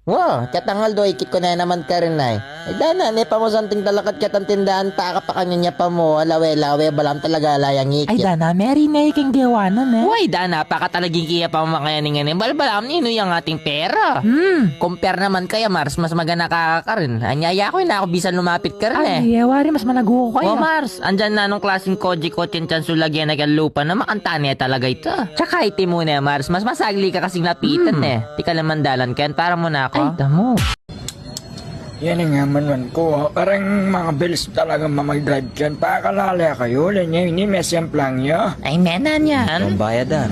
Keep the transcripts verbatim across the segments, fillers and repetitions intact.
Wa, ketang aldo ikit ku ne naman karin ay. Ay, dana, ne pa mu santing talakat ketang tindahan, taka pa kanya nya pa mu, alawe-lawe, balam talaga ala yang ikit. Ay, dana, meri ne king gewa na, ne? Way, dana, paka talagang kaya pa mu kaya ning ane, balbalam ninu yang ating pera. Hmm. Compare naman kaya, Mars, mas magana ka karin. Anya, ya ku na ku bisan lumapit karin, eh. Ay, e, wari, mas malagu ku kaya. O, Mars, andyan na nung klaseng kotse-kotse, tiyan su lagyan na kaya lupa na makanta ne talaga ita. Tsaka iti mu ne, Mars, mas masagli ka kasing lapitan, eh. Di ka naman dalan, kaya para mu na ako. Ay, damo. Yan nga manuan ku, parang mabilis talaga mamag-drive yan. Pakalala kayu, len nya ini, mesimplang ya. Ay, menan yan. Ang bayadan.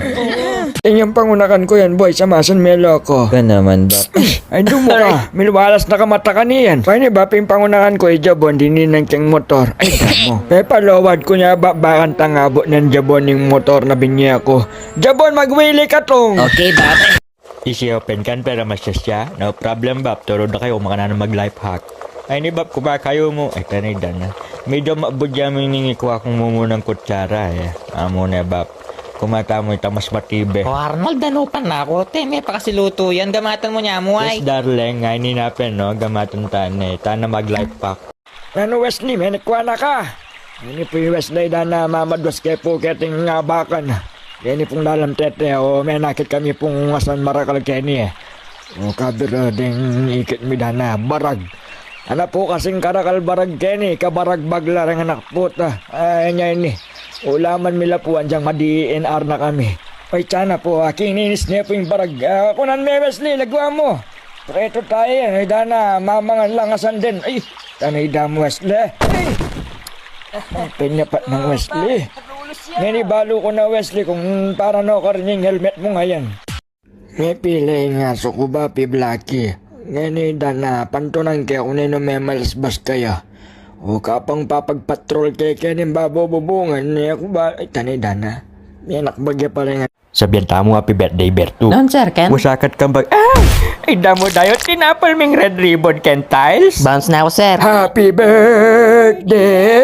Inyang pangunakan ku yan, boy, sa masan meloko. Ka naman, Bap. Ay, dumu ka. Milwalas na ka mata kaniyan. Pwede ba pin pangunakan ku, ija bon, dininan keng motor. Ay, damo. Pepalowad ku nya, Bap, bakan tangabot nang jabon ning motor na binye ku. Jabon, magwili ka tung. Okay, Bap. Isi open kan pera masasya? No problem, Bap. Turu da kayu, makananu mag-life hack. Ay, ni Bap, kumakayu mu. Ay, tanay da na. Medyo mabudya mu ining ikwa kung mumunang kutsara, eh. Amu ne, Bap. Kumata mu ita mas matibe. O, Arnold, danupan na ku. Te, me pa kasi lutu yan. Gamatan mu nya mu, ay. Yes, darling. Ay, ni napin, no? Gamatan ta ne. Tana mag-life pack. Nanu, Wesley, menikwa na ka? Ini pu i Wesley, dana, mamadwas ke pu keting abakan. Keni pung lalam tete, o, menakit kami pung asan marakal keni, e. O, kabira deng ikit mi, dana, barag. Ana pu kasing karakal barag keni, kabarag bagla reng anak puta. Ay, nya ini. Ulaman mi la pu, anyang madi-NR na kami. Ay, tsana pu, akininis ne pu ing barag. A, kunan me, Wesley, lagwa mu. Preto tayu yan, ay, dana, mamangan lang asan den. Ay, tanay da mu, Wesley. Ay! Ang pinyapat nang Wesley. Ngeni balu ku na, Wesley, kung para no karin ing helmet mu ngayan. Mepilay nga su ku ba, pi Blackie. Ngeni dana, pantunan ke ku ninu memalasbas kaya. O kapang papagpatrol ke keni babo bubungan, ne ku ba, ay, tanay dana. Menak bagya pala nga. Sabian tamu, "Happy birthday, Bertu." Noon, sir, ken? Musakat kang bag-, ah! Ay, damu dayu, tinapal ming red ribbon ken tiles. Bounce na ku, sir. Happy birthday!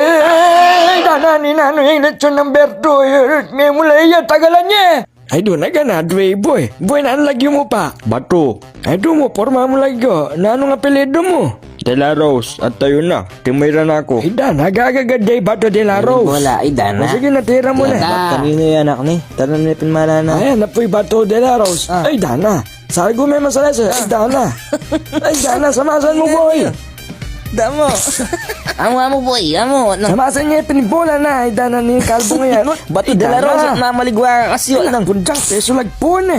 Ay, dana, ni nanu yang lechon nang Bertu? Ay, me mula iya, tagalan ye. Ay, du na gana, due boy. Boy, nanu lagyu mu pa? Batu. Ay, du mu, porma mu lagyu. Nanu nga apelyidu mu? De La Rose, at tayu na. Timira na ku. Ay, dana, gagaga de Bato de La Rose. Wala, ay, dana. O, sige na, tira mu na. Bat kanina yan, anak ni. Tara na, pinmala na. Ayan na pu i Bato de La Rose. Ah. Ay, dana. Sabi ku me masalese. Ay, dana. Ay, dana, samasan mu, boy. Damo. Amu, amu, boy, amu. Samasan nya, pinibola na. Ay, dana ni kalbung yan. Bato de La Rose, na maligwa kasi yun. Nang punjang, peso lagpun, e.